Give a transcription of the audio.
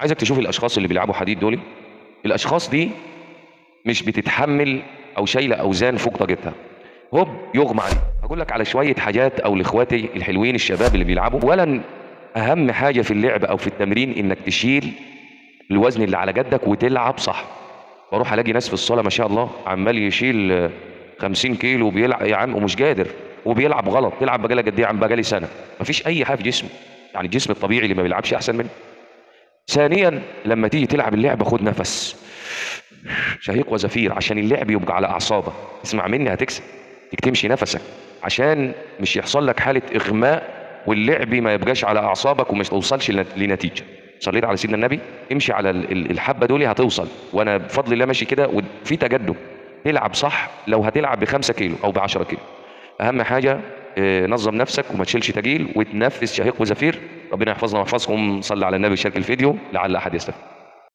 عايزك تشوف الاشخاص اللي بيلعبوا حديد دول، الاشخاص دي مش بتتحمل او شايله اوزان فوق طاقتها، هوب يغمى عليه. هقول لك على شوية حاجات او لاخواتي الحلوين الشباب اللي بيلعبوا. اولا اهم حاجة في اللعب او في التمرين انك تشيل الوزن اللي على جدك وتلعب صح. بروح الاقي ناس في الصاله ما شاء الله عمال يشيل 50 كيلو وبيلعب يا عم ومش قادر وبيلعب غلط. تلعب بقالك قد ايه يا عم؟ بقالي سنة. مفيش اي حاجة في جسمه، يعني الجسم الطبيعي اللي ما بيلعبش احسن منه. ثانيا لما تيجي تلعب اللعبة خد نفس شهيق وزفير عشان اللعب يبقى على اعصابك. اسمع مني هتكسب، تكتمش نفسك عشان مش يحصل لك حاله اغماء واللعب ما يبقاش على اعصابك ومش توصلش لنتيجة. صليت على سيدنا النبي، امشي على الحبة دول هتوصل. وانا بفضل الله ماشي كده وفي تجدد. تلعب صح، لو هتلعب ب5 كيلو او ب10 كيلو اهم حاجة نظم نفسك وما تشيلش تجيل وتنفس شهيق وزفير. ربنا يحفظنا ويحفظكم. صلي على النبي وشارك الفيديو لعل احد يستفيد.